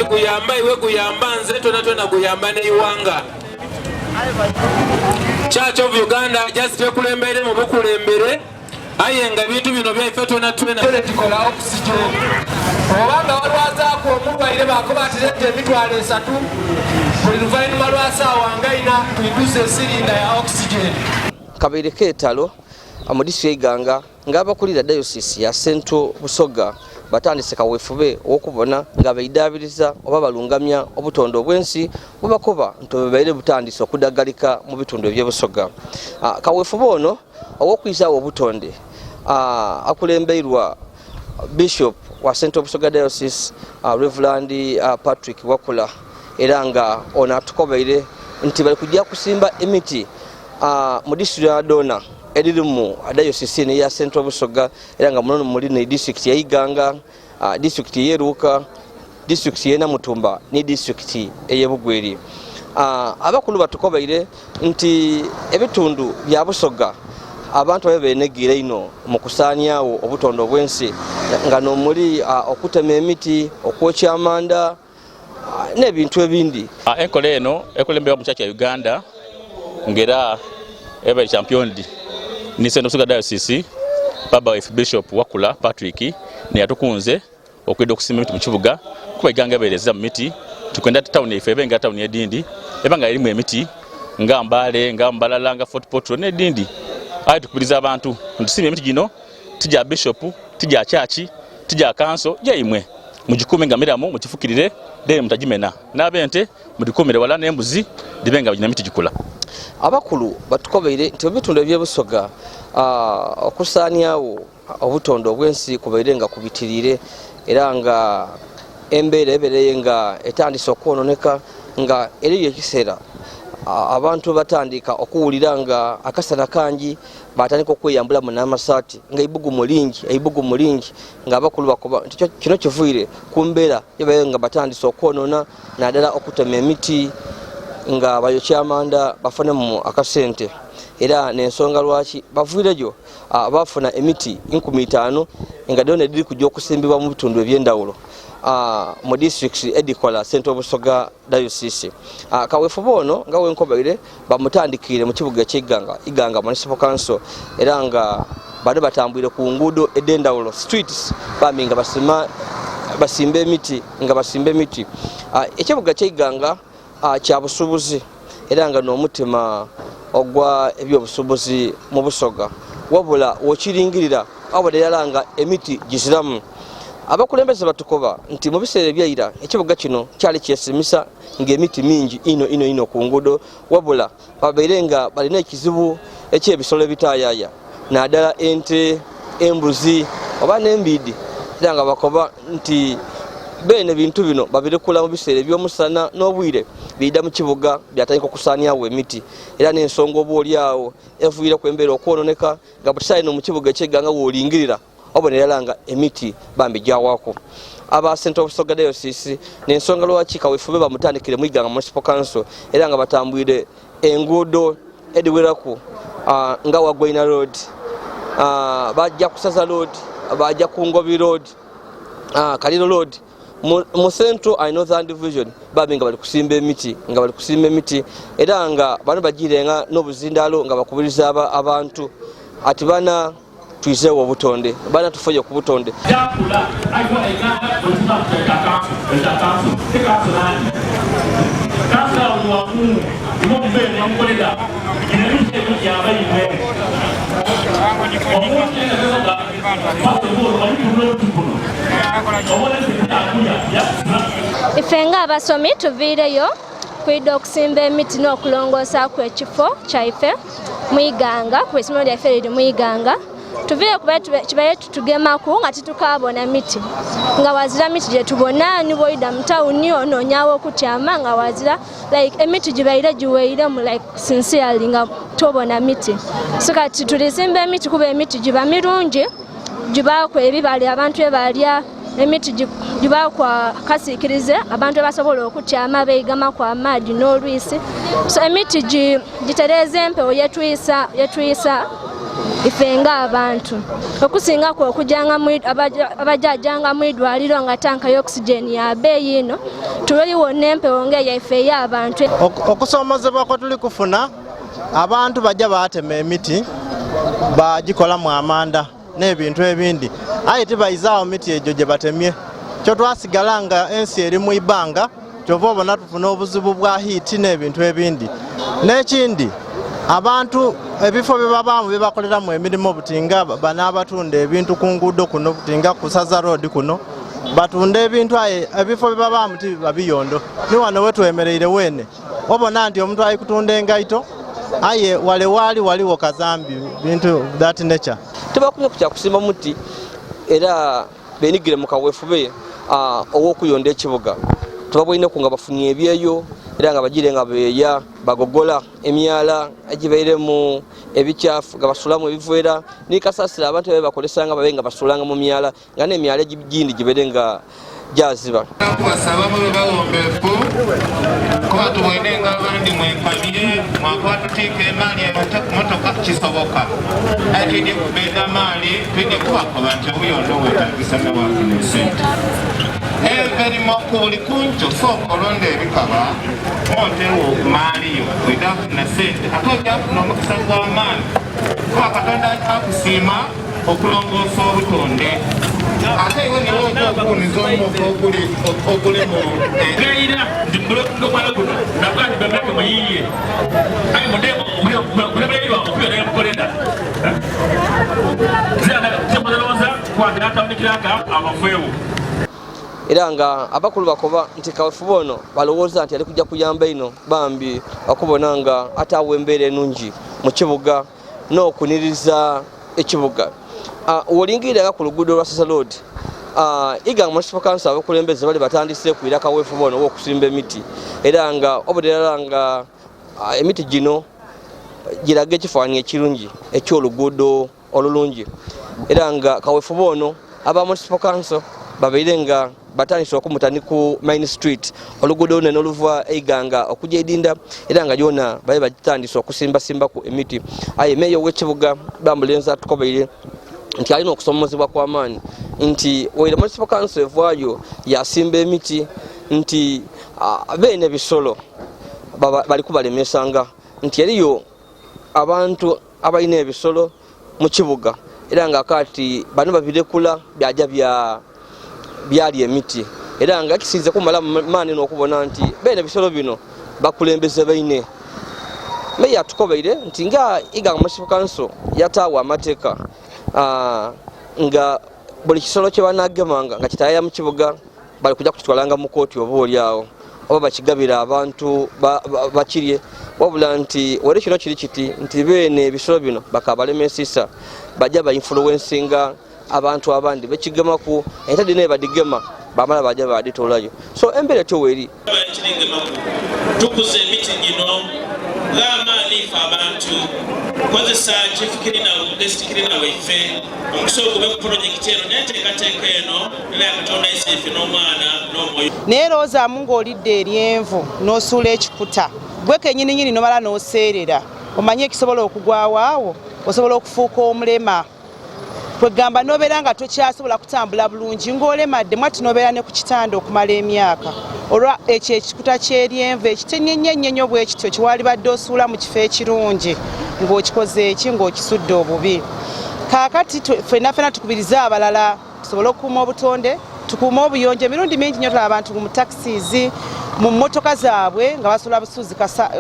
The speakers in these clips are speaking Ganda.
Tiguyamba iwe, guyamba nze, twena twena guyamba n'eiwanga. Church of Uganda just tekulembere mu bukulembere, aye nga ebintu bino byaife twena twena. Tikola oxygen, obanga walwazaako omulwaire, bakuba ati leta 30,000 buli luvannyuma lwa saawa nga 4 tuiduza esirinda ya oxygen. Kabaire keetalo mu disitulikiti y'Iganga ng'abakulira Dayosisi ya Central Busoga batandise kaweefube ow'okubona nga beidaabiriza oba balungamya obutonde obw'ensi bwebakoba nti bubaire butandise okudagalika mu bitundu eby'Ebusoga. Kaweefube ono ow'okwizaawo obutonde akulembeirwa Bishop wa Central Busoga Diocese, Reverend Patrick Wakula, era nga ono atukobeire nti bali kujja kusimba emiti mu disitulikiti ya Dona eriri mu dayosisi eno eya Central Busoga, era nga muno muli ne disitulikiti ya Iganga, disitulikiti ey'Eruuka, disitulikiti y'eNamutumba ne disitulikiti ey'eBugweri. Abakulu batukobeire nti ebitundu bya Busoga abantu babe benegiire ino mu kusaanyaawo obutonde obw'ensi, nga nomuli okutema emiti, okwokya amanda n'ebintu ebindi. Enkola eno ekulemberwa mu Church ya Uganda, ngera eba championed ni Central Busoga Diocese. Baba waife Bishop Wakula Patrick neyatukunze okwida okusimba emiti mu kibuga, kuba Iganga ebereza mu miti. Tukwenda tawuni ife ebe nga tawuni edindi, eba nga erimu emiti nga Mbale, nga Mbalala, nga Fort Portal n'edindi. Aye tukubiriza abantu ntusimba emiti gino, tija bishop, tija church, tija kanso, jaimwe mugikume nga miramu, mukifukirire then mutagimena, n'abente mudikumire wala n'embuzi dibe nga gina miti gikula. Abakulu batukobeire nti ebitundu eby'Ebusoga okusaanyawo obutonde obw'ensi kubaire nga kubitirire, era nga embeera ebereye nga etandise okwononeka, nga eriyo ekiseera abantu batandika okuwulira nga akasana kangi, batandika okweyambulamu n'amasaati nga eibugumu lingi, eibugumu lingi, nga abakulu bakoba nti kino kivuire ku mbeera ebaye nga batandise okwonona, naddala okutema emiti nga bayokya amanda bafunemu akasente. Era n'ensonga lwaki baviireyo bafuna emiti 5,000 nga dyona ediri kujja okusimbibwa mu bitundu ebyendawulo mu disitulikiti edikola Central Busoga Diocese. Kaweefube ono nga wenkobaire bamutandikiire mu kibuga eky'Iganga, Iganga Municipal Council, era nga bano batambwire ku nguudo ed'endawulo, streets, bambi nga basima basimba emiti, nga basimba emiti. Ekibuga ky'Iganga kya busuubuzi, era nga n'omutima ogwa ebyobusuubuzi mu Busoga, wabula wokiringirira wabula erala nga emiti giziramu. Abakulembeze batukoba nti mu biseera ebyaira ekibuga kino kyali kyesimisa ng'emiti mingi ino ino ino ku nguudo, wabula babeire nga balina ekizibu eky'ebisolo ebitayaya, naddala ente, embuzi oba n'embiidi, era nga bakoba nti beene bintu bino babirekula mu biseera ebyomusana n'obwire biida mu kibuga byatandika okusaanyawo emiti. Era n'ensonga oba oli awo evuireku embeera okwononeka, nga buli ino mu kibuga eky'Egganga woolingirira obonera nga emiti bambi gyawaku. Aba Central Busoga Diocese n'ensonga lwaki kaweefube bamutandikire mu Iganga Municipal Council, era nga batambwire enguudo ediweraku nga Wagwaina Road, bajja kusaza Road, bajja ku Ngobi Road, Kaliro Road mu Central and Northern Division, bambi nga bali kusimba emiti, nga bali kusimba emiti, era nga bano bagirenga n'obuzindaalo nga bakubiriza abantu ati bana twizeewo obutonde, bana tufeyo ku butonde. Jakula aiwa Iganga bwetuba kanso tekanso nani kanso awo wamu imwe mukolera ebintu ebyo byabaimwe omuntu enasoga pasebolo Ife ng'abasomi tuviireyo kwida okusimba emiti n'okulongosaaku ekifo kyaife mu Iganga, kuba essomero lyaife liri mu Iganga. Tuviire kuba kibaye tutugemaku nga titukabona miti, nga wazira miti gyetubona. Nibwoida mu tawuni onoonyawo okutyama nga wazira, like emiti gibaire giweiremu, like sincerely nga tobona miti. So kati tulisimba emiti kuba emiti giba mirungi, gibaaku ebibala abantu ebalya, emiti gibaaku akasiikirize abantu ebasobola okutyama beigamaku amaadi n'olwisi. So emiti gitereeza empewo yetuyisa yetuyisa. Ife ng'abantu okusingaku okujanga abajajanga mu idwaliro nga tanka y'oxygen ya bbeeyi ino, tuliwo n'empewo ng'eyaife ey'abantu. Okusomozebwa kwe tuli kufuna, abantu bajja batema emiti bagikolamu amanda n'ebintu ebindi, aye tibayizaawo miti egyo gye batemye. Kyo twasigala nga ensi eri mu ibanga, kyova obona tufuna obuzibu bwa heat n'ebintu ebindi. N'ekindi, abantu ebifo bye babaamu bye bakoleramu emirimu, butinga banaabatunda ebintu ku nguudo kuno, butinga ku Saza Road kuno batunda ebintu, aye ebifo bye babaamu tibiba biyondo. Ni wano wetwemereire weene obona nti omuntu ali kutunda engaito, aye wale waali waliwo kazambi, bintu that nature. Tebakumye ku kyakusimba muti era benigire mu kaweefube ow'okuyonda ekibuga. Tebabwineku nga bafunye ebyeyo era nga bagire nga beeya bagogola emyala egibairemu ebikyafu nga basulamu ebiveera ni kasasira abantu babe bakolesanga babe nga basulanga mu myala nga n'emyala egindi gibeere nga gyaziba. Kubasaba mube bawombeefu, kuba tubwene nga abandi mwenkabye mwakuba tutiika emaali emotoka kisoboka, aye twidye kubeeda maali, twidye kubakoba nti obuyondo bwetagisa newafuna esente everimo ku buli kunkyo. Sooka olonda ebikaba ontewo maaliyo wetafuna sente, ate ojafuna omukisa gw'amaani, kuba Katonda akusiima okulongoosa obutonde, ate iwe niwe ojja okuwuniza omuuka oguli mu Gaira nti mulomwana guno nakuga nti bemeke muyiye, aye mulemererwa okuyonera mukolera ziyanatemulowoza kwatira amafeewo. Era nga abakulu bakoba nti kaweefube ono balowooza nti ali kujja kuyamba ino bambi okubona nga ataawo embeera enungi mu kibuga n'okuniriza ekibuga. Wolingirira ku luguudo lwa Sasa Road, Iganga Municipal Council abakulembeze bali batandise kwira kaweefube ono ow'okusimba emiti, era nga obuderala nga emiti gino giraga ekifaananyi ekirungi eky'oluguudo olulungi. Era nga kaweefube ono aba Municipal Council babeire nga batandise okumuta ni ku Main Street, oluguudo lunene oluva Eiganga okujja Idinda, era nga lyona babe bagitandise okusimbasimbaku emiti. Aye meeya ow'ekibuga Bamulenzi atukobeire nti alina okusomozebwa kw'amaanyi nti waire Municipal Council evaayo yasimba emiti, nti beene bisolo bali kubalemesanga, nti eriyo abantu abalina ebisolo mu kibuga era nga kati bano babirekula byaja byali emiti, era nga kisinze kumala maani n'okubona nti beene ebisolo bino bakulembeze baine. Meeya atukobeire nti nga Iganga Municipal Council yataawo amateeka nga buli kisolo kye banagemanga nga kitayaya mu kibuga bali kujja kukitwalanga mu kooti oba oliawo oba bakigabira abantu bakirye, wabula nti were kino kiri kiti nti beene ebisolo bino bakabalemesisa bajja bainfluencinga abantu abandi bekigemaku ente dine badigema bamala bajja baditolayo. So embeera etyo weri. Tukuza emiti gino ng'amaanyi ife abantu kozesa chief cleaner, guest cleaner waife, omukisa ogube ku pulojekiti eno n'enteekateeka eno era ya Katonda Iseife n'Omwana n'Omwoyo. Naye lowoozaamu ng'olidde eryenvu n'osuula ekikuta gwe kennyininyini nomala n'oseerera, omanye ekisobola okugwawo awo, osobola okufuuka omulema, kwegamba n'obeera nga tokyasobola kutambula bulungi ng'olemadde mwati n'obeera ne ku kitanda okumala emyaka olwa ekyo ekikuta ky'eryenvu ekitenyenyenyenyo bwe kityo kiwalibadde osuula mu kifo ekirungi ng'okikoze eki ng'okisudde obubi. Kaakati ffenna ffenna tukubirize abalala tusobole okukuuma obutonde, tukuume obuyonjo. Emirundi mingi nnyo tulaba abantu mu taxis, mu mmotoka zaabwe nga basula busuzi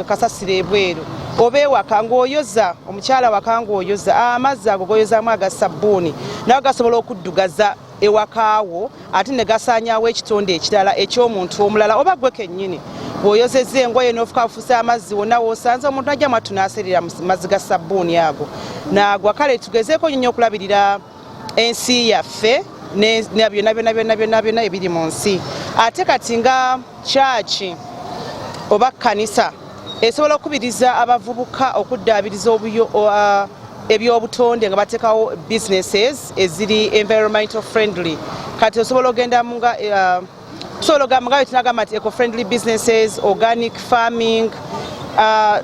kasasiro ebweru, oba ewaka ng'oyoza, omukyala waka ng'oyoza amazzi ago goyozaamu aga sabbuuni nago gasobola okuddugaza ewakaawo ate ne gasaanyaawo ekitonde ekirala eky'omuntu omulala oba gwe kennyini bw'oyozezza engoye n'ofuka bufusa amazzi wonna w'osanze omuntu ajja mwattu n'aseerera mu mazzi ga sabbuuni ago n'agwa. Kale tugezeeko nnyo okulabirira ensi yaffe ne byonna byonna byonna byonna byonna ebiri mu nsi. Ate kati nga kyaki oba kkanisa esobola okukubiriza abavubuka okuddaabiriza ebyobutonde nga bateekawo businesses eziri environmental friendly. Kati osobola ogenda nga osobola ogamba nga bwe tunagamba nti eco friendly businesses, organic farming,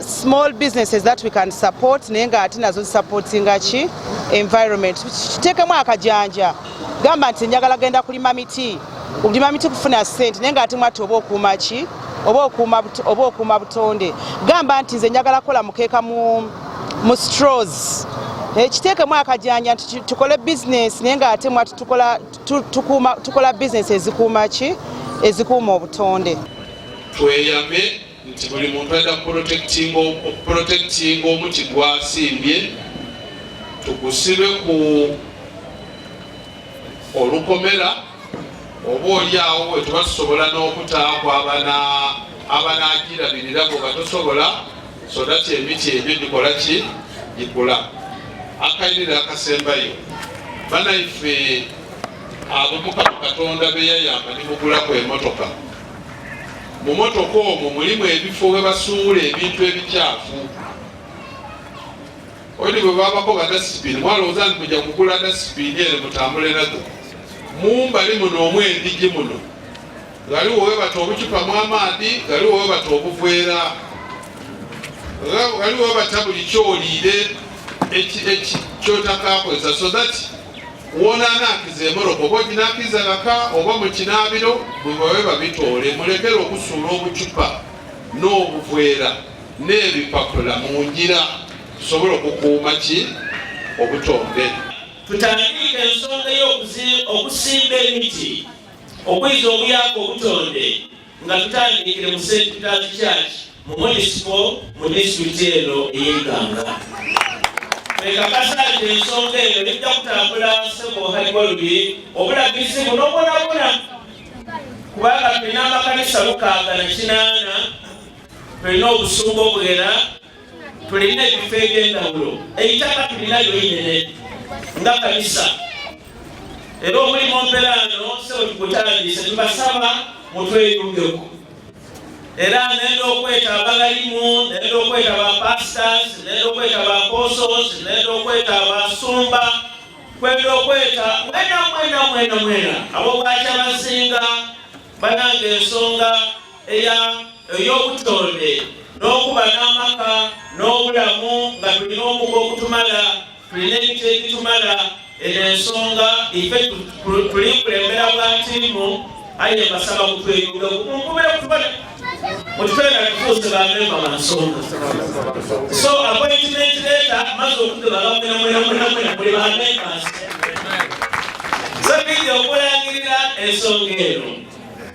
small businesses that we can support, naye nga ate nazo zisupportinga ki Environment kiteekemu akajanja, gamba nti njagala genda kulima miti, okulima miti kufuna ssente, naye nga ate mwati oba okuuma ki, oba okuuma butonde. Gamba nti nze njagala kukola mukeeka mu straws, kiteekemu akajanja nti tukole bizinesi, naye nga ate mwati tukola bizinesi ezikuuma ki, ezikuuma obutonde. Tweyame nti buli muntu alina okuprotectinga omuti gwasimbye, tugusibe ku olukomera, oba oli awo we tuba tusobola n'okutaako abanagirabirira bweba tosobola, so that emiti egyo gikola ki, gikula. Akayirira akasembayo, banaife abo Mukama Katonda beyayamba nimugulaku emotoka, mu motoka omwo mulimu ebifo we basuula ebintu ebikyafu. Oli bwe babako ba dustbin, mwalowooza nti mujja kugula dustbin ere mutambule nazo. Mumbali muno omwendigi muno galiwo webata obucupa mwamaadi, galiwo webata obuveera, galiwo webata buli kyoliire kyotakakozesa, so that wonanaakiza emoroka oba oginaakiza gaka oba mu kinaabiro, bwe babe babitoole. Mulekere okusuula obucupa n'obuveera n'ebipapula mu ngira, tusobole okukuuma ki, obutonde. Tutandike ensonga y'okusimba emiti okwiza obuyaka obutonde nga tutandikire mu St Peters Church mu municipal mu disitulikiti eno ey'Iganga. Twekakasa nti ensonga eno ejja kutambula, ssebo Haliwalubi, obulagirizi buno bwonabwona, kubanga tulina amakanisa 68, tulina obusumba obuwera, tulina ebifo ebyendawulo, eitaka tulinayo inene nga kanisa. Era omulimu mperaano, sebo, tukutandise, tubasaba mutweyungeko. Era nenda okweta abagalimu, nenda okweta ba pastors, nenda okweta ba apostles, nenda okweta abasumba, kwenda okweta mwena mwena mwena mwena abobwakya basinga. Banange, ensonga ey'obutonde n'okuba n'amaka n'obulamu nga tulina omuga ogutumala, tulina ebintu ebitumala, eno ensonga ife tuli kulembera bwa ttiimu, aye mbasaba mutweyunge munkubire kutubale mututwena tufuuse bamemba ba nsonga. So appointment letter maze okugema, mwena mwena mwena mwena muli ba members, so bijja okulangirira ensonga eno.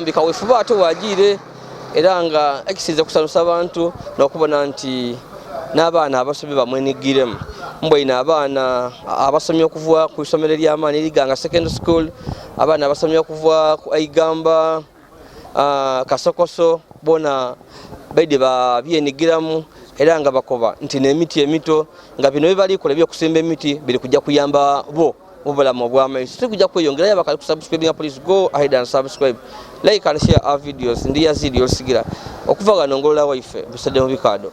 Bikawefuba ate wagiire era nga ekisinze kusanyusa abantu n'okubona nti n'abaana abasomi bamwenigiremu. Mbwaine abaana abasomi okuva ku isomero ery'amaani eriganga secondary school, abaana abasomi okuva ku Aigamba, Kasokoso, bona baide babyenigiramu era nga bakoba nti n'emiti emito nga bino byebalikola ebyokusimba emiti biri kujja kuyamba bo mu bulamu obw'amaiso. Tukujja kweyongerayo. Abakali kusubscribinga, please go ahead and subscribe, like and share our videos. Ndi Yazidi Olusigira okuva gano ngolola waife busadde mu bikaado.